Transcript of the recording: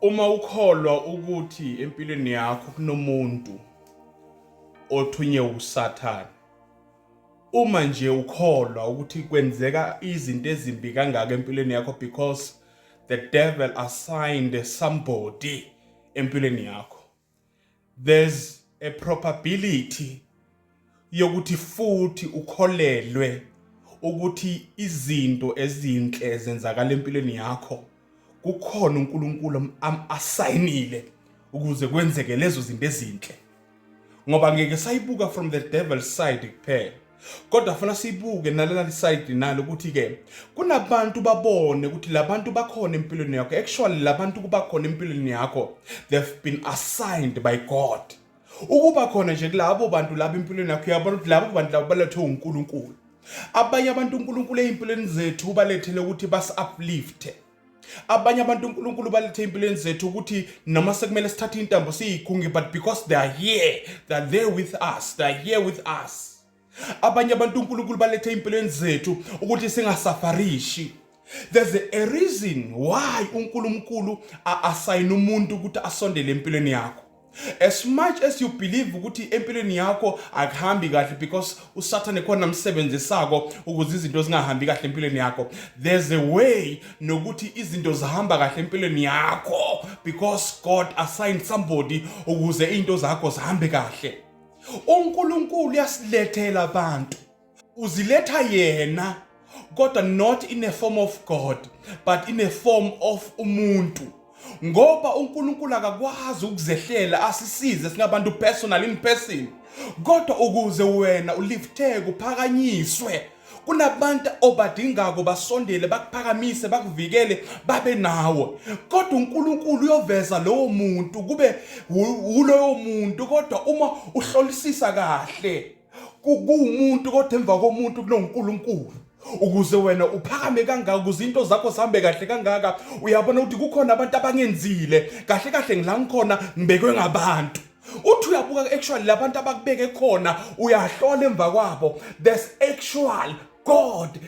Uma ukholwa ukuthi empilweni yakho kunomuntu othunye uSathane, uma nje ukholwa ukuthi kwenzeka izinto ezimbi kangaka empilweni yakho because the devil assigned somebody empilweni yakho, there's a probability yokuthi futhi ukholelwe ukuthi izinto ezinhle zenzakala empilweni yakho kukhona uNkulunkulu asayinile ukuze kwenzeke lezo zinto ezinhle. Ngoba ngeke sayibuka from the devil's side kuphela, kodwa funa siyibuke naleli side nalo ukuthi ke kunabantu babone ukuthi labantu bakhona empilweni yakho. Actually labantu kuba khona empilweni yakho, they've been assigned by God ukuba khona nje kulabo bantu laba empilweni yakho. Yabona ukuthi labo bantu laba balethwe uNkulunkulu. Abanye abantu uNkulunkulu empilweni zethu balethele ukuthi basi-uplift. Abanye abantu uNkulunkulu balethe empilweni zethu ukuthi noma sekumele sithathe intambo siyikhunge, but because they are here, they are there with us, they are here with us. Abanye abantu uNkulunkulu balethe empilweni zethu ukuthi singasafarishi. There's a reason why uNkulunkulu assign umuntu ukuthi asondele empilweni yakho. As much as you believe ukuthi empilweni yakho akuhambi kahle because uSathane ekhona umsebenzisako ukuze izinto zingahambi kahle empilweni yakho, there's a way nokuthi izinto zihamba kahle empilweni yakho because God assigned somebody ukuze izinto zakho zihambe kahle. uNkulunkulu uyasilethela abantu, uziletha yena, kodwa not in a form of God but in a form of umuntu. Ngoba uNkulunkulu akakwazi ukuzehlela asisize singabantu personal in person, kodwa ukuze wena ulifteke uphakanyiswe, kunabantu obadingako basondele bakuphakamise bakuvikele babe nawe. Kodwa uNkulunkulu uyoveza lowo muntu kube uloyo muntu, kodwa uma uhlolisisa kahle kuwumuntu, kodwa emva komuntu kunoNkulunkulu. Ukuze wena uphakame kangaka, ukuze into zakho zihambe kahle kangaka, uyabona ukuthi kukhona abantu abangenzile kahle kahle ngila ngikhona ngibekwe ngabantu. Uthi uyabuka actually labantu abakubeke khona uyahlola emva kwabo, there's actual God